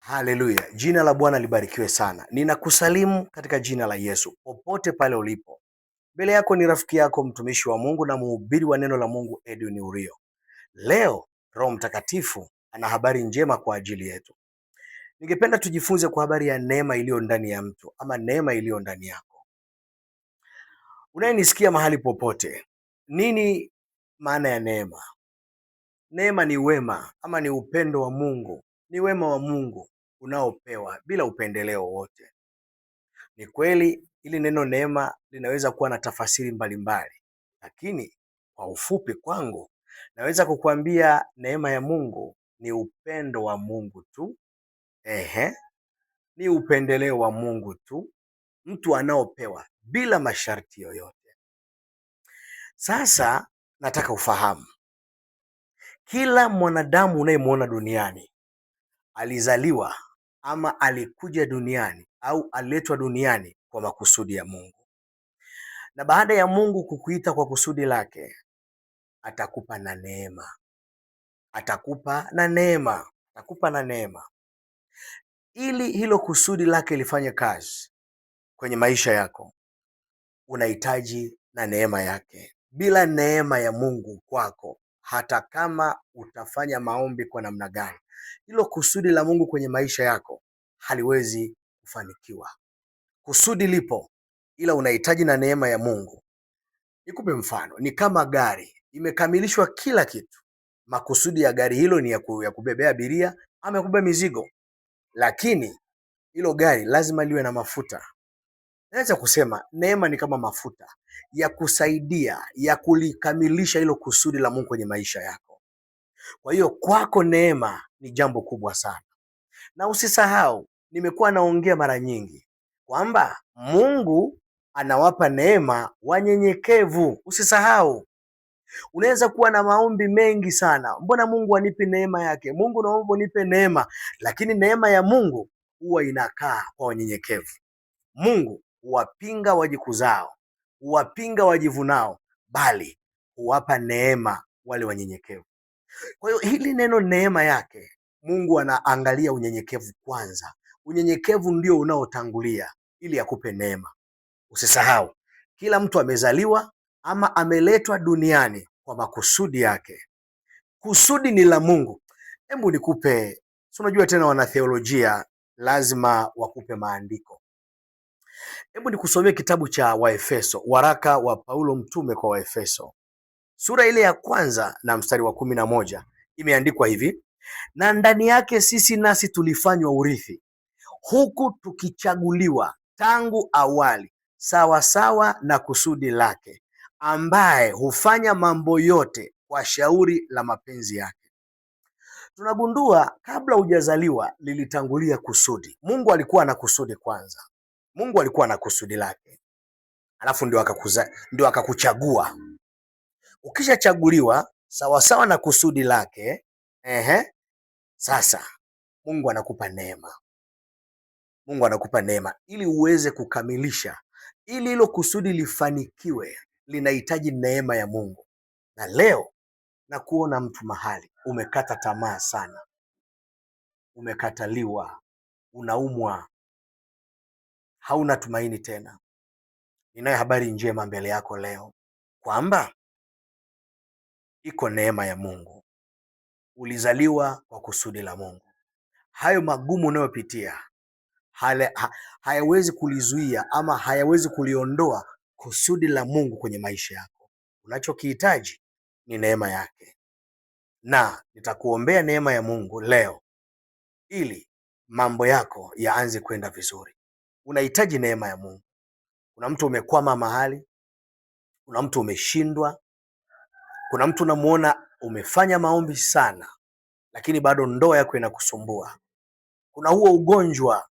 Haleluya! Jina la Bwana libarikiwe sana. Ninakusalimu katika jina la Yesu popote pale ulipo. Mbele yako ni rafiki yako mtumishi wa Mungu na mhubiri wa neno la Mungu Edwin Urio. Leo Roho Mtakatifu ana habari njema kwa ajili yetu. Ningependa tujifunze kwa habari ya neema iliyo ndani ya mtu ama neema iliyo ndani yako. Unayenisikia mahali popote, nini maana ya neema? Neema ni wema ama ni upendo wa Mungu, ni wema wa Mungu unaopewa bila upendeleo wote. Ni kweli hili neno neema linaweza kuwa na tafasiri mbalimbali, lakini kwa ufupi kwangu naweza kukuambia neema ya Mungu ni upendo wa Mungu tu. Ehe, ni upendeleo wa Mungu tu, mtu anaopewa bila masharti yoyote. Sasa nataka ufahamu, kila mwanadamu unayemwona duniani alizaliwa ama alikuja duniani au aliletwa duniani kwa makusudi ya Mungu. Na baada ya Mungu kukuita kwa kusudi lake, atakupa na neema, atakupa na neema, atakupa na neema ili hilo kusudi lake lifanye kazi kwenye maisha yako, unahitaji na neema yake. Bila neema ya Mungu kwako, hata kama utafanya maombi kwa namna gani, hilo kusudi la Mungu kwenye maisha yako haliwezi kufanikiwa. Kusudi lipo, ila unahitaji na neema ya Mungu. Nikupe mfano, ni kama gari imekamilishwa kila kitu. Makusudi ya gari hilo ni ya kubebea abiria ama ya kubeba mizigo, lakini hilo gari lazima liwe na mafuta. Naweza kusema neema ni kama mafuta ya kusaidia ya kulikamilisha hilo kusudi la Mungu kwenye maisha yako. Kwa hiyo kwako neema ni jambo kubwa sana, na usisahau, nimekuwa naongea mara nyingi kwamba Mungu anawapa neema wanyenyekevu. Usisahau, unaweza kuwa na maombi mengi sana, mbona Mungu anipi neema yake? Mungu naomba unipe neema, lakini neema ya Mungu huwa inakaa kwa wanyenyekevu. Mungu huwapinga wajikuzao, huwapinga wajivunao, bali huwapa neema wale wanyenyekevu. Kwa hiyo hili neno neema yake, Mungu anaangalia unyenyekevu kwanza. Unyenyekevu ndio unaotangulia ili akupe neema. Usisahau, kila mtu amezaliwa ama ameletwa duniani kwa makusudi yake. Kusudi ni la Mungu. Hebu nikupe, si unajua tena wanatheolojia lazima wakupe maandiko. Hebu nikusomee kitabu cha Waefeso, waraka wa Paulo mtume kwa Waefeso sura ile ya kwanza na mstari wa 11, imeandikwa hivi: na ndani yake sisi nasi tulifanywa urithi, huku tukichaguliwa tangu awali sawasawa na kusudi lake, ambaye hufanya mambo yote kwa shauri la mapenzi yake. Tunagundua kabla hujazaliwa lilitangulia kusudi. Mungu alikuwa na kusudi kwanza. Mungu alikuwa na kusudi lake, alafu ndio akakuza, ndio akakuchagua. Ukishachaguliwa sawasawa na kusudi lake, ehe, sasa Mungu anakupa neema. Mungu anakupa neema ili uweze kukamilisha, ili hilo kusudi lifanikiwe, linahitaji neema ya Mungu. Na leo na kuona mtu mahali umekata tamaa sana, umekataliwa, unaumwa, hauna tumaini tena. Ninayo habari njema mbele yako leo kwamba iko neema ya Mungu. Ulizaliwa kwa kusudi la Mungu. Hayo magumu unayopitia hayawezi kulizuia ama hayawezi kuliondoa kusudi la Mungu kwenye maisha yako. Unachokihitaji ni neema yake, na nitakuombea neema ya Mungu leo ili mambo yako yaanze kwenda vizuri. Unahitaji neema ya Mungu. Kuna mtu umekwama mahali, kuna mtu umeshindwa, kuna mtu unamuona umefanya maombi sana, lakini bado ndoa yako inakusumbua. Kuna huo ugonjwa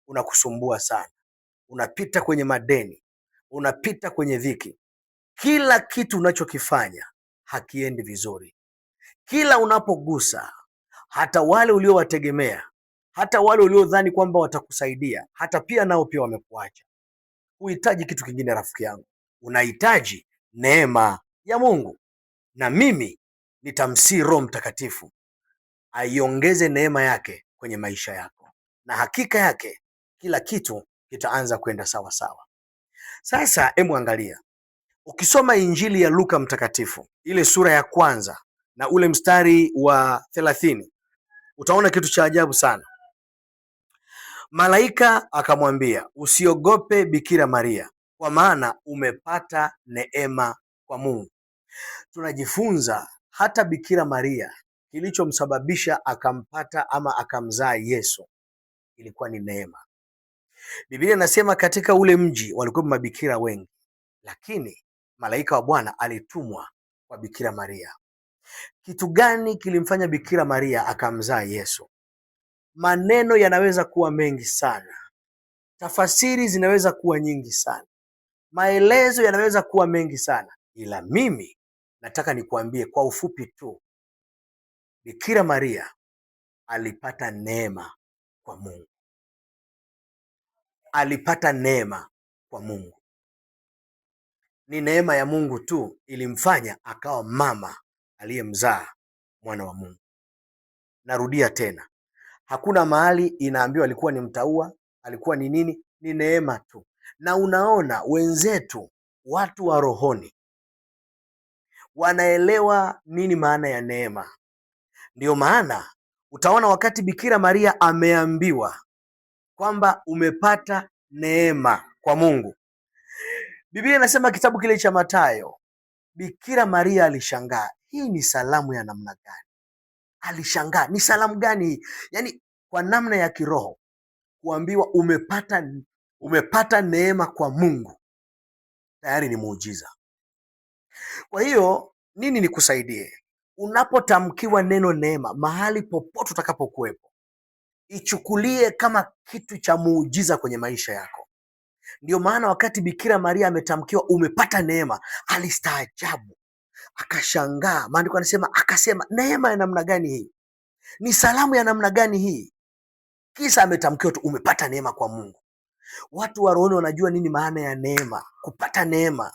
unakusumbua sana, unapita kwenye madeni, unapita kwenye dhiki. Kila kitu unachokifanya hakiendi vizuri. Kila unapogusa, hata wale uliowategemea, hata wale uliodhani kwamba watakusaidia, hata pia nao pia wamekuacha. Huhitaji kitu kingine, rafiki yangu, unahitaji neema ya Mungu. Na mimi nitamsii Roho Mtakatifu aiongeze neema yake kwenye maisha yako. na hakika yake kila kitu kitaanza kwenda sawa sawa. Sasa hebu angalia, ukisoma Injili ya Luka Mtakatifu ile sura ya kwanza na ule mstari wa 30 utaona kitu cha ajabu sana. Malaika akamwambia, usiogope Bikira Maria, kwa maana umepata neema kwa Mungu. Tunajifunza hata Bikira Maria kilichomsababisha akampata ama akamzaa Yesu ilikuwa ni neema. Biblia inasema katika ule mji walikuwa mabikira wengi, lakini malaika wa Bwana alitumwa kwa Bikira Maria. Kitu gani kilimfanya Bikira Maria akamzaa Yesu? Maneno yanaweza kuwa mengi sana, tafasiri zinaweza kuwa nyingi sana, maelezo yanaweza kuwa mengi sana, ila mimi nataka nikuambie kwa ufupi tu, Bikira Maria alipata neema kwa Mungu, alipata neema kwa Mungu. Ni neema ya Mungu tu ilimfanya akawa mama aliyemzaa mwana wa Mungu. Narudia tena, hakuna mahali inaambiwa alikuwa ni mtaua, alikuwa ni nini. Ni neema tu. Na unaona wenzetu watu wa rohoni wanaelewa nini maana ya neema. Ndiyo maana utaona wakati Bikira Maria ameambiwa kwamba umepata neema kwa Mungu, Biblia inasema kitabu kile cha Mathayo, Bikira Maria alishangaa, hii ni salamu ya namna gani? Alishangaa, ni salamu gani hii? Yaani kwa namna ya kiroho kuambiwa umepata neema kwa Mungu tayari ni muujiza. Kwa hiyo nini nikusaidie? Unapotamkiwa neno neema, mahali popote utakapokuwepo, ichukulie kama kitu cha muujiza kwenye maisha yako. Ndio maana wakati Bikira Maria ametamkiwa umepata neema, alistaajabu, akashangaa. Maandiko anasema akasema, neema ya namna gani hii? Ni salamu ya namna gani hii? Kisa ametamkiwa tu umepata neema kwa Mungu. Watu wa rohoni wanajua nini maana ya neema, kupata neema.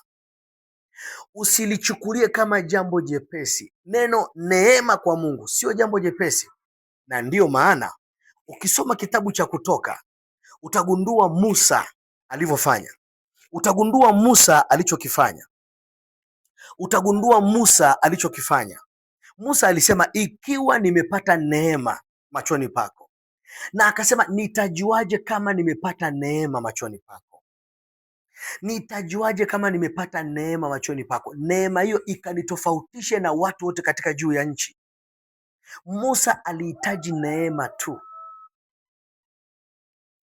Usilichukulie kama jambo jepesi. Neno neema kwa Mungu sio jambo jepesi, na ndiyo maana ukisoma kitabu cha Kutoka utagundua Musa alivyofanya, utagundua Musa alichokifanya, utagundua Musa alichokifanya. Musa alisema ikiwa nimepata neema machoni pako, na akasema nitajuaje kama nimepata neema machoni pako? Nitajuaje kama nimepata neema machoni pako? Neema hiyo ikanitofautishe na watu wote katika juu ya nchi. Musa alihitaji neema tu,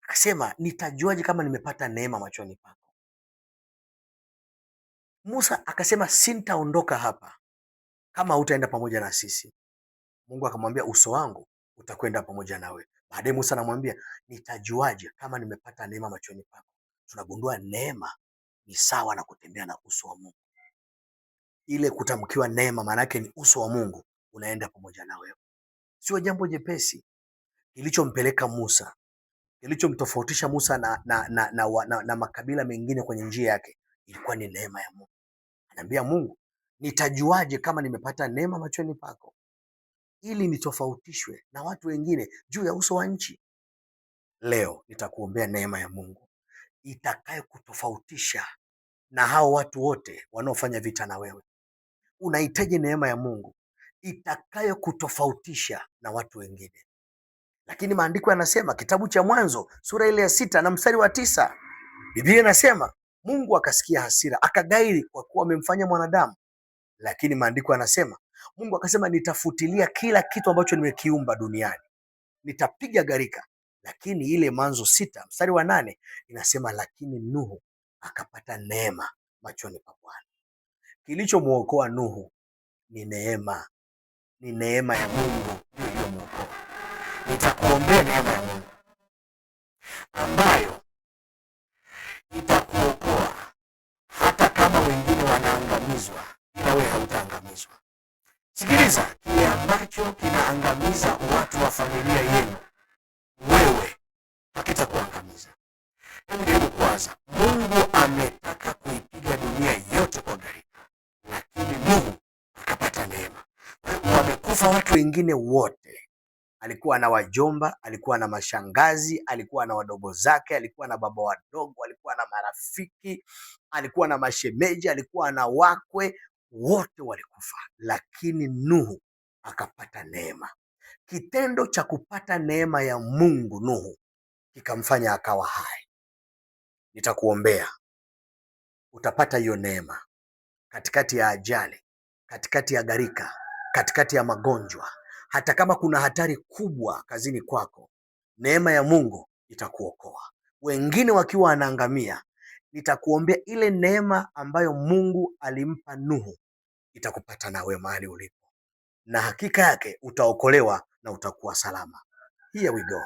akasema nitajuaje kama nimepata neema machoni pako? Musa akasema sintaondoka hapa kama hutaenda pamoja na sisi. Mungu akamwambia uso wangu utakwenda pamoja nawe. Baadaye Musa anamwambia nitajuaje kama nimepata neema machoni pako? Tunagundua neema ni sawa na kutembea na uso wa Mungu. Ile kutamkiwa neema maana yake ni uso wa Mungu unaenda pamoja na wewe. Sio jambo jepesi. Kilichompeleka Musa, kilichomtofautisha Musa na makabila mengine kwenye njia yake ilikuwa ni neema ya Mungu. Anaambia Mungu, nitajuaje kama nimepata neema machoni pako, ili nitofautishwe na watu wengine juu ya uso wa nchi? Leo nitakuombea neema ya Mungu itakayokutofautisha na hao watu wote wanaofanya vita na wewe. Unahitaji neema ya Mungu itakayokutofautisha na watu wengine. Lakini maandiko yanasema kitabu cha Mwanzo sura ile ya 6 na mstari wa 9, Biblia inasema Mungu akasikia hasira, akagairi kwa kuwa amemfanya mwanadamu. Lakini maandiko yanasema Mungu akasema, nitafutilia kila kitu ambacho nimekiumba duniani, nitapiga gharika. Lakini ile Mwanzo 6 mstari wa 8 inasema, lakini Nuhu akapata neema machoni pa Bwana. Kilichomuokoa Nuhu ni neema, ni neema ya Mungu ndio iliyomuokoa. Nitakuombea neema ya Mungu ambayo itakuokoa hata kama wengine wanaangamizwa, ila wewe hautaangamizwa. Sikiliza, kile ambacho kinaangamiza watu wa familia yenu, wewe hakitakuangamiza. Hebu jaribu kuwaza, Mungu ametaka kuipiga dunia yote kwa gharika, lakini Nuhu akapata neema. Kwa hiyo wamekufa watu wengine wote, Alikuwa na wajomba, alikuwa na mashangazi, alikuwa na wadogo zake, alikuwa na baba wadogo, alikuwa na marafiki, alikuwa na mashemeji, alikuwa na wakwe, wote walikufa, lakini Nuhu akapata neema. Kitendo cha kupata neema ya Mungu Nuhu kikamfanya akawa hai. Nitakuombea utapata hiyo neema katikati ya ajali, katikati ya gharika, katikati ya magonjwa, hata kama kuna hatari kubwa kazini kwako, neema ya Mungu itakuokoa. Wengine wakiwa wanaangamia, nitakuombea ile neema ambayo Mungu alimpa Nuhu itakupata nawe mahali ulipo, na hakika yake utaokolewa na utakuwa salama. Here we go.